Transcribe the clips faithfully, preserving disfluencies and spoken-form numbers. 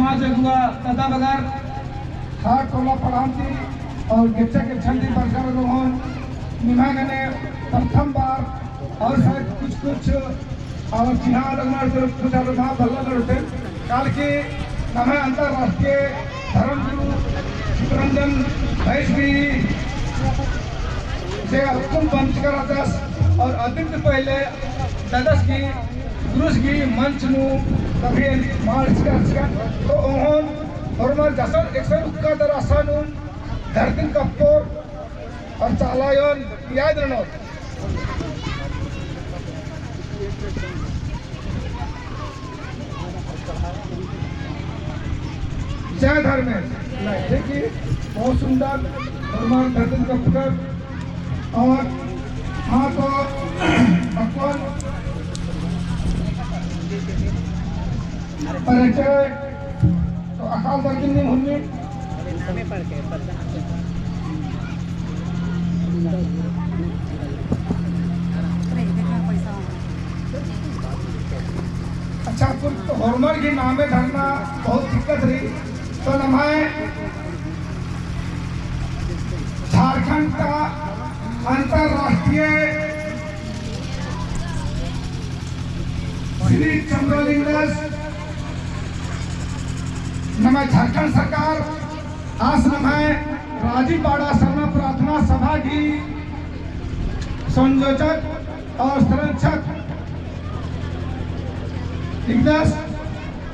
समाज अगुवा दादा बगर हर टोला पड़हा ती और गेच्छा गेच्छा ती बरचका रअदन। निम्है गने प्रथम बार और शायद कुछ कुछ और चिन्हा लगनर तो कुछ और ना भला नड़ते। काल की नम्है अंतर्राष्ट्रीय धर्मगुरु चितरंजन भाईस भी से अक्कुन बंचकर अदस और अदिन पहले ददस की गुरुस की मंच नू कभी मार्च का तो ओहन और मार जसन एक सौ उक्का दर आसानुन धरतीन कप्पोर और चालायोन याद रनो। जय धर्मेश। नहीं, ठीक है, बहुत सुंदर। धर्मेश धरती का पुत्र और हाँ तो अक्कुन परिचय तो अकाल दर्जन नहीं होंगे। अच्छा, कुछ तो होरमर की नामे धरना बहुत दिक्कत रही। तो नम्है झारखंड का अंतर्राष्ट्रीय श्री चंद्रलिंगस नम्है झारखंड सरकार आस नम्है राजीपाड़ा सरना प्रार्थना सभा की संयोजक और संरक्षक हिकदस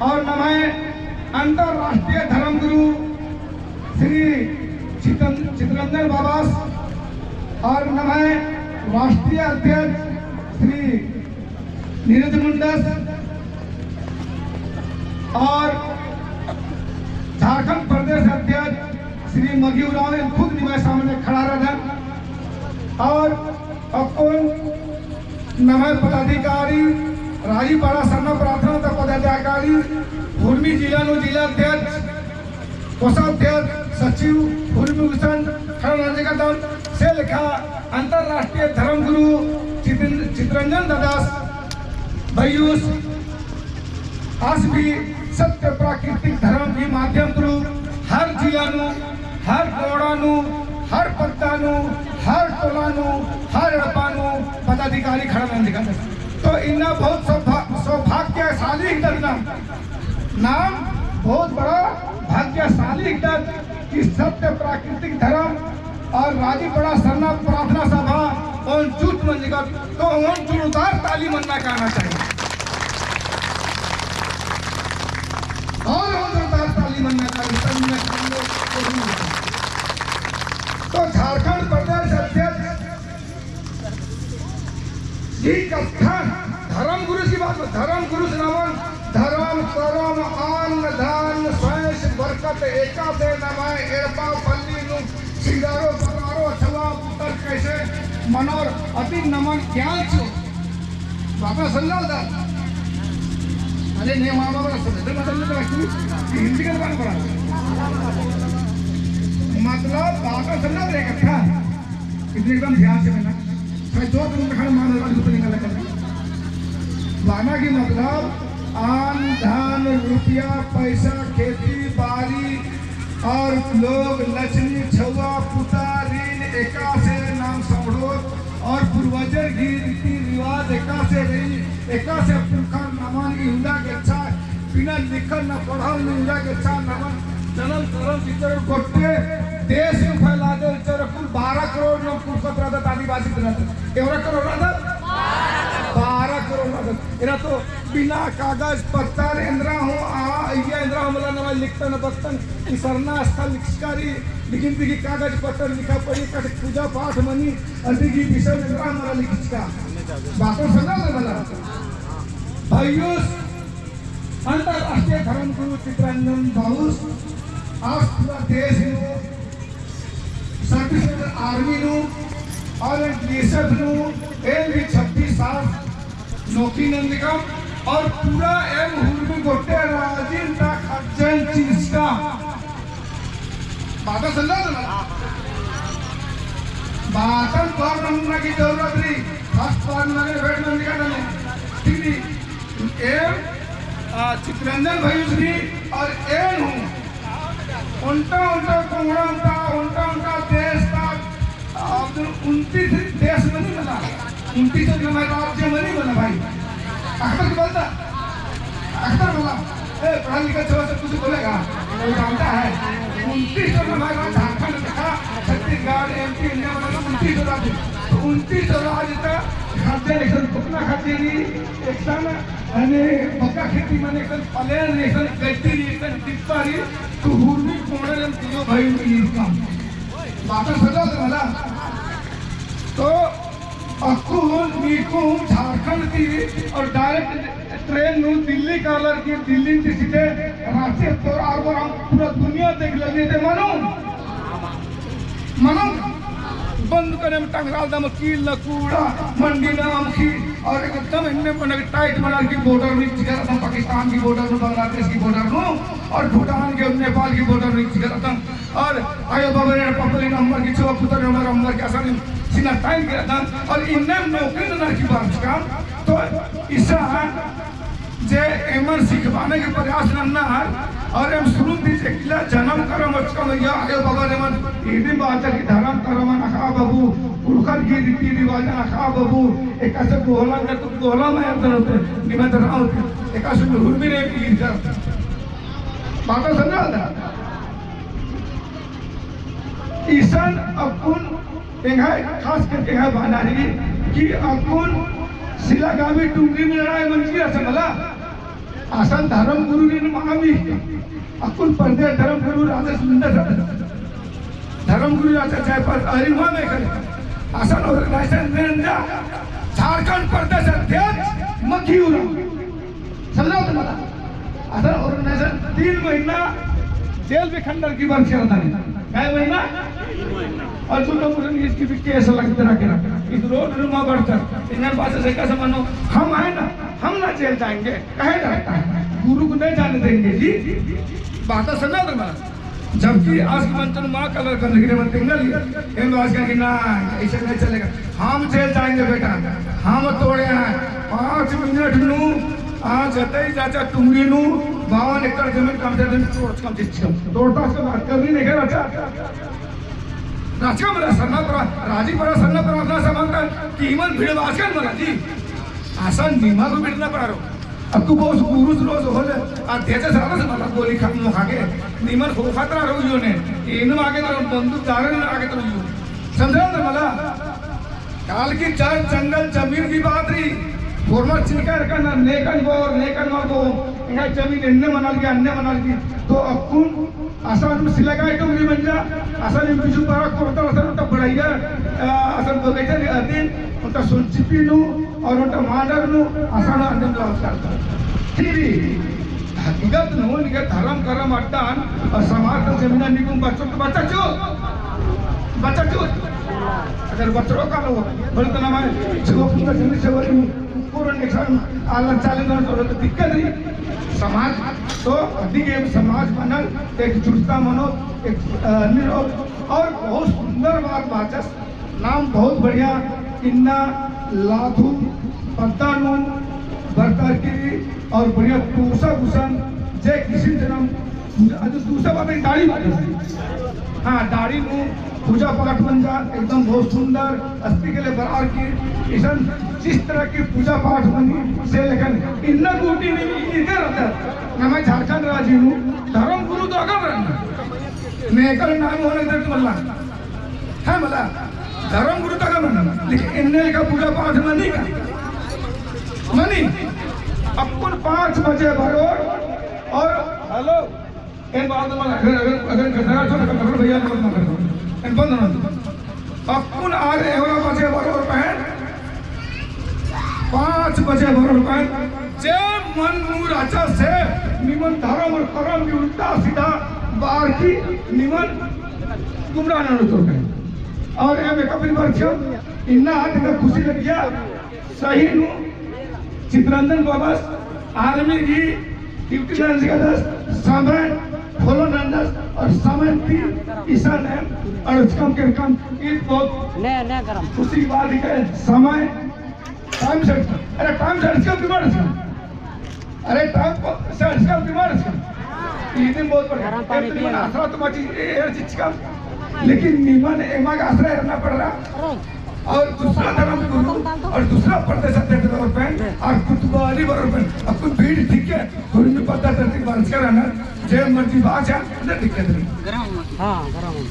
और नम्है अंतर्राष्ट्रीय धर्मगुरु श्री चितन-, चितरंजन बाबस और नम्है राष्ट्रीय अध्यक्ष श्री नीरज मुंडस और झारखंड प्रदेश अध्यक्ष श्री मगी उराँव खुद निम्है सामने खड़ा रअदन और अक्कुन नम्है पदाधिकारी, राजीपाड़ा सरना प्रार्थना ता पदाधिकारी, उर्मी जिला नू जिला अध्यक्ष, कोषाध्यक्ष, सचिव, उर्मी गुसन खड़ा नंजकदम, से लेखा अंतर्राष्ट्रीय धर्मगुरु चितन-, चितरंजन दादास भैयुस आस भी सत्य प्राकृतिक धर्म की माध्यम through हर जिला नू, हर कोड़ा नू, हर पद्दा नू, हर टोला नू, हर एड़पा नू पदाधिकारी खड़ा नंजका। तो इन्ना बहुत सौभा-, सौभाग्यशाली हिकदत नाम, नाम बहुत बड़ा भाग्यशाली हिकदत कि सत्य प्राकृतिक धर्म और राजीपाड़ा सरना प्रार्थना सभा ओन जुट मंजकत, तो ओन जोरदार ताली मन्ना काना चाहिए। और ओन जोरदार ताली मन्ना चाहिए। तो झारखंड प्रदेश अध्यक्ष ई कत्था धर्म गुरुस की बात, धर्म गुरुस नमन धर्म, करम, अन्न, धन, सैंस, बरकत एकासे नम्है एड़पा पल्ली नू सिंगारो, परारो, छुआ, पुतर कैसे मनोर अति नमन ज्ञान छो। बाबा सल्लल्लाहु अलैहि वसल्लम। अरे ने मामा बड़ा सल्लल्लाहु अलैहि वसल्लम की हिंदी का बात बड़ा। मतलब बाबा सल्लल्लाहु अलैहि वसल्लम का कत्था। इतने एकदम ध्यान से सुनना। भाई, दो दिन तक मान रहा, कुछ नहीं लगा। बाना की मतलब, अन्न, धन, रुपया, पैसा, खेती, बारी और लोग, लछमी, छुआ, पुता, ऋण, एकासे नाम संभोग और पूर्वजर की रीति रिवाज एकासे रई, एकासे पुरखर नमन इहुला गेच्छा, बिना लिखल न पढ़ल न इहुला गेच्छा नमन जनम धरम चिच्चर गोट्टे देश में फैला दे चिच्चर कुल बारह करोड़ लोग कुल खतरा दत आदिवासी तरह। एवरा करोड़ रअदत? बारह करोड़ रअदत। एरा तो बिना कागज पत्तर एन्दरा हूँ, आ, इया एन्दरा हूँ मला नवा लिखतन बत्तन, ई सरना स्थल लिखचका रई, लेकिन बिगी कागज पत्तर लिखा पढ़ी, कट पूजा पाठ मनी, अदिगी विषय एन्दरा हूँ मला लिखचका। बातों समझा दे मला। भाइयों, अंतर्राष्ट्रीय धर्म गुरु चितरंजन बाबूस आस पूरा देश नू, छत्तीसगढ़ आर्मी नू और बीएसएफ नू एम भी छब्बीस साल नौकरी नंजकम और पूरा एम उर्मी गोट्टे राजिन ता खर्चन चिच्चका। बाता समझा तो ना? बातन पर नमूना की जरूरत रई, first part नगे भेंट नंजका नने। ठीक नी? एम आ, चितरंजन भैया जी और एन हूँ। ओन्टा ओन्टा कोंगड़ा ता, ओन्टा ओन्टा देश ता, अब उनतीस देश मनी बना, उनतीस तो नम्है राज्य मनी बना भाई। अख़दर की बोलता, अख़दर बोला, ए, पढ़ा लिखा छुआ सब कुछ बोलेगा, वो जानता है। उनतीस तो नम्है राज्य, झारखंड देखा, छत्तीसगढ़, एमपी, इन्ने बना उनतीस राज्य। तो उनतीस राज्य ता खर्चे लेकिन कितना खर्चे नहीं, एक साल अने बग्गा खेती मने एकसन पलेन रई, एकसन गड्डी रई, एकसन डिब्बा रई, तो हुरमी कोड़े लम दियो भाई उनकी इनकम। बात समझा तो मला? तो अक्कुन नीकुन झारखंड ती और direct train नू दिल्ली कालर की, दिल्ली ती सीधे रांची, तो आर बार हम पूरा दुनिया देख लेंगे, ते मानो? मनो बंद करे में टंगराल दम कील न कूड़ा मंडी न अमखी और एकदम इन्ने मने tight मनार की border नू चिकर अदम, पाकिस्तान की border नू, बांग्लादेश की border नू और भूटान के, नेपाल की border नू चिकर अदम और आयो बाबा रे पपली नंबर की छुआ पुत्र नंबर नंबर के असन सीना tight के अदम और इन्ने नौकरी न की बात काम तो इसा जे एमन सिखबाने के प्रयास नन्ना हर, और एम शुरू ती जे किला जन्म करम अचकम या, आयो बाबा रे मन, इदी बाचर की धरम करम अख़ा बाबू, पुरखर की रीति रिवाज अख़ा बाबू, एकासे गोहला न तो गोहला में अंदर होते, निमंत्रण होते, एकासे हुरमी रे पीर कर। बात समझा था? इसन अक्कुन एंग्है, खास करके एंग्है बअना रई कि अक्कुन सिलागावी टुंगरी में लड़ाई मंजकी रहचा मला। असन धर्म गुरु रई मामी। अक्कुन परदेस धर्म गुरु राजेश नंदस। धर्म गुरु राजा जयपाल अरिमा में कर। असन organization में नंजा झारखंड प्रदेश अध्यक्ष मखी उराँव। समझा तो मला? असन organization तीन महीना जेल भी खंडर की बरचर दानी। कै महीना? और जो तो मुझे इसकी भी case लगते रह गया। इस रोड रूमा बढ़कर। इन्हें बात से कैसे मानो? हम आए ना, हम ना जेल जाएंगे। काहे डरता है? गुरु को नहीं जाने देंगे जी। बात समझा तो मला? जबकि आज के मंचन माँ कलर गंदगी रे मन तेंगल, एम आज का कि ना, ऐसे नहीं चलेगा। हम जेल जाएंगे बेटा, हम तोड़े हैं। पाँच मिनट नू, आज जतई जाचा टुंगरी नू, बावन एकड़ जमीन कम से कम तोड़, कम से कम। तोड़ता से बात करनी नहीं कर अच्छा। राजका मेरा सरना परा, राजी परा सरना परा अपना सामान का कीमत भिड़ बाजकन मला जी। असन निमा को बिड़ना परा रो। अब तू बहुत पुरुष रोज होले, आ तेजे सारा से मतलब गोली खा, मुखा के, निमन हो खतरा रहो यो ने, इन मागे तो बंदूक दारे ने आगे तो यो। समझा ना मला? काल की चार जंगल जमीन की बात रई, former चिनकर का ना नेकन बोर, नेकन मार को, इनका जमीन इन्ने मनाल की, अन्ने मनाल की, तो अक्कुन असन सिलागावी टुंगरी मंजा, असन बिजू पारा कोरता, असन ओन्टा बढ़ाइया, अ, असन बगैचा रई अदिन, ओन्टा सोनचिपी नू, और ओन्टा मांडर नू, असन अन्ने नू अवसर। फिर भी, हकीकत नू, निके धर्म करम अड्डान, और समाज का जमीना निकुम बच्चो तो बच्चा चो, बच्चा चो। अगर बच्चो का लो, बोलते ना मैं, छुआ पुता जमीन से बोली, पूर्ण निशान आलर चाले ना तो दिक्कत रई। समाज तो अधिक एक समाज बनल, एकजुटता मनो, एक, अ, निरो-, और बहुत सुंदर बात बाचस, नाम बहुत बढ़िया, इन्ना लाधू पद्दा नू बरतारकी और बढ़िया टूसा गुसन जे किसिम जन्म अदु दूसरा बात है, डाड़ी बात है। हाँ, डाड़ी नू पूजा पाठ मंजा, एकदम बहुत सुंदर, अस्ती के लिए बरार की, इसन जिस तरह की पूजा पाठ मनी, से लेकिन इन्ना गूटी नहीं, इनके रहता है। नम्है झारखंड राजी नू धर्म गुरु तो अगम रहना। नेकर नाम होने दे तो अल्लाह। है मला, धर्म गुरु तक मना, लेकिन इन्ने लेखा पूजा पाठ मनी का? मनी। अक्कुन पाँच बजे बरोर और hello, एन बात मला, अगर, अगर, अगर घटना छोड़ कर भैया मत ना करो। एन बंद ना। अक्कुन आर एवरा बजे बरोर पहन, पाँच बजे बरोर पहन, जे मन नू रहचा से निमन धर्म और करम की उल्टा सीधा बार की निमन गुमराह ननोत रई। और एम एकअम फिर बरचकम, इन्ना आद का खुशी लगिया, सही नू चितरंजन बाबस army की duty नंजकदस, समय follow नंजस और समय ती इसन एम अड़चकम केरकम, ईद बहुत ने, ने गरम। खुशी की बात है कि समय time से, अरे time से अड़चकम की बात है। अरे, टाइम को से आजकल बीमार है। ये दिन बहुत बढ़िया। गरम पानी एक दिन पिए। आसरा तो मची, ए, ए, चिचका। लेकिन निमन एमा का आसरा रहना पड़ रहा। और दूसरा धर्म गुरु और दूसरा प्रदेश अध्यक्ष बरोबर पेन और कुतुवाली बरोबर पेन। अब कुछ भीड़ ठीक है, गुरु में पता करती बारिश का रहना, जे मर्जी बात है, ना दिक्कत नहीं। हाँ, गरम।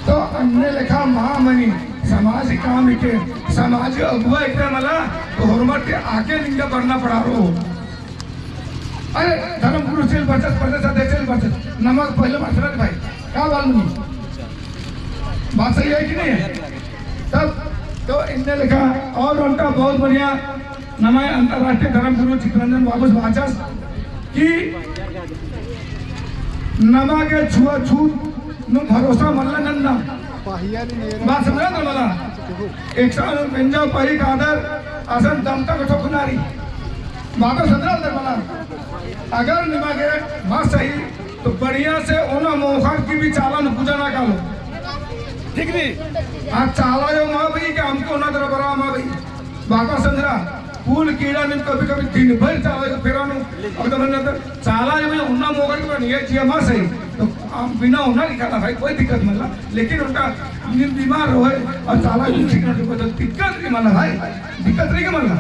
तो अन्ने लेखा महामनी समाज काम के, समाज अगुवा एकटा मला, तो होरमर के आगे निंगा बढ़ना पड़ा रो। अरे, धर्म गुरु चेल बरचस, प्रदेश अध्यक्ष चेल बरचस, नमक पहले मसरत भाई, का बात नहीं? बात सही है कि नहीं है? तब तो इन्ने लेखा और उनका बहुत बढ़िया नम्है अंतर्राष्ट्रीय धर्म गुरु चितरंजन बाबूस बाचस कि नमा गे छुआछूत नू भरोसा मल्ला नन्ना। बात समझा ना मला? एक सौ उनवंजा पही कादर असन दम तक ठोकना रई। बात समझा ना मला? अगर निमा गे बात सही तो बढ़िया से ओना मोखर की भी चाला नू पूजा ना कालो। ठीक नहीं? आ चाला यो मा भाई के हमको ना दरबरा मा भाई। बाबा संजरा, कुल कीड़ा निम कभी-कभी दिन भर चाला के फेरा नू, अब तो मैंने तो चाला जो मैं उन्ना मोगर के बन गया, जिया मा सही। तो हम बिना उन्ना लिखा था भाई, कोई दिक्कत मल्ला। लेकिन उनका निम बीमार रहे और चाला भी ठीक ना, कोई तो दिक्कत नहीं मल्ला भाई, दिक्कत नहीं के मल्ला।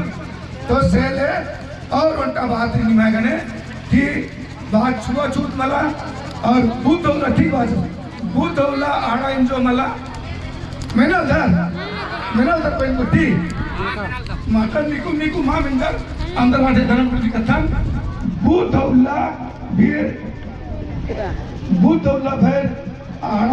तो से ले और उनका बात नहीं मैं कहने कि बात छुआछूत मला और बुद्ध होला ठीक बात। बुद्ध होला आड़ा इंजो मला। मेनल धर, मेनल धर पेन कुट्टी। माता निकु, निकु मा मेनल धर, अंदर आते धर्म प्रति कथन। बुद्ध होला भीर, बुद्ध होला भीर आड़ा